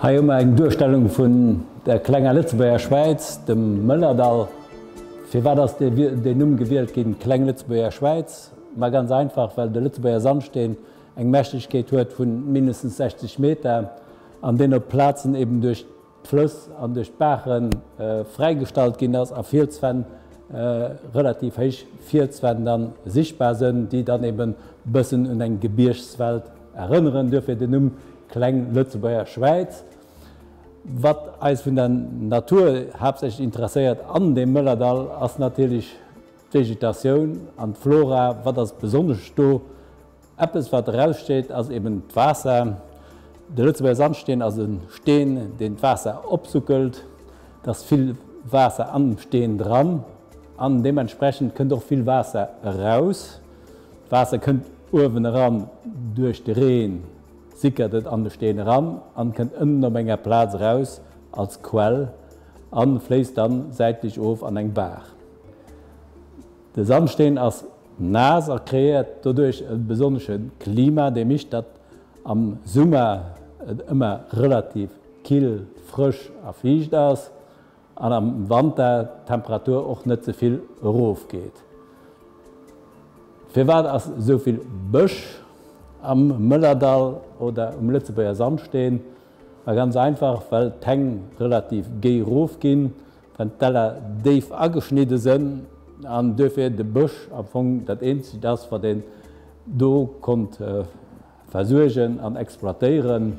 Hei hu mer eng Duerstellung vun der klenger Lëtzebuerger Schwäiz, dem Mëllerdall. Firwat ass deen Numm gewielt ginn, Kleng Lëtzebuerger Schwäiz? Ma ganz einfach, well de Lëtzebuerger Sandsteen eng Mächtegkeet huet vun mindestens 60 Meter an deen op Plazen eben duerch d'Flëss an duerch d'Baache fräigestallt ginn ass a Fielswänn, relativ héich Fielswänn dann sichtbar sënn, déi dann eben e bëssen un eng Gebiergswelt erënneren. Duerfir den Numm Kleng Lëtzebuerger Schwäiz. Wat eis vun der Natur haaptsächlech interesséiert an deem Mëllerdall ass natierlech d'Vegetatioun an d'Flora. Wat ass besonnesch do? Eppes wat eraussteet ass eben d'Waasser. De Lëtzebuerger Sandsteen ass e Steen deen d'Waasser opsuckelt. Et ass vill Waasser an dem Steen dran an deementsprechend kënnt och vill Waasser eraus. D'Waasser kënnt uewen eran duerch de Reen, sickert et an de Steen eran an kënnt ënnen op enger Plaz eraus als Quell an fléisst dann säitlech of an eng Baach. De Sandsteen ass naass a kreéiert doduerch e besonnesche Klima, dee mécht, datt am Summer et ëmmer relativ kill, frësch a fiicht ass an am Wanter d'Temperatur och net ze vill erofgeet. Firwat ass esou vill Bësch am Mëllerdall oder um Lëtzebuerger Sandsteen? Ma ganz einfach, well d'Häng relativ géi erofginn Well d'Däller déif ageschnidde sënn an duerfir de Bësch am Fong dat eenzegt ass, wat een do konnt versuergen an exploitéieren.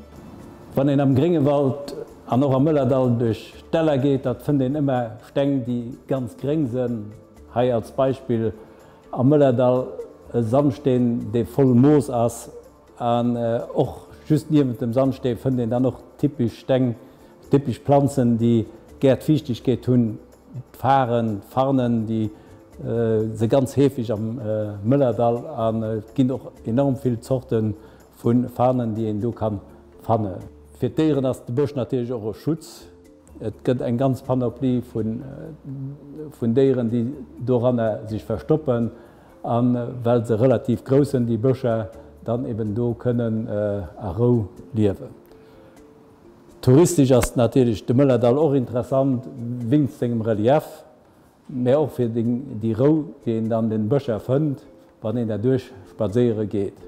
Wann een am Gréngewald an och am Mëllerdall duerch d'Däller geet, da fënnt een ëmmer Steng, déi ganz gréng sënn. Hei als Beispill am Mëllerdall e Sandsteen, dee voll Moos ass. An och just niewent dem Sandstee fënnt een dann och typesch Steng, typesch Planzen, déi gär d'Fiichtegkeet hunn, d'Faren, d'Farnen, déi si ganz heefeg am Mëllerdall an et ginn och enorm vill Zorte vu Farnen, déi een do ka fannen. Fir d'Déieren ass de Bësch natierlech och e Schutz. Et gëtt eng ganz Panoplie vun Déieren, déi doranner sech verstoppen. A well se relativ grouss sënn, déi Bëscher, dann eben do kënnen a Rou liewen. Touristesch ass natierlech de Mëllerdall och interessant wéinst sengem Relief, mä och fir déi Rou, déi een an den Bëscher fënnt, wann een derduerch spadséiere geet.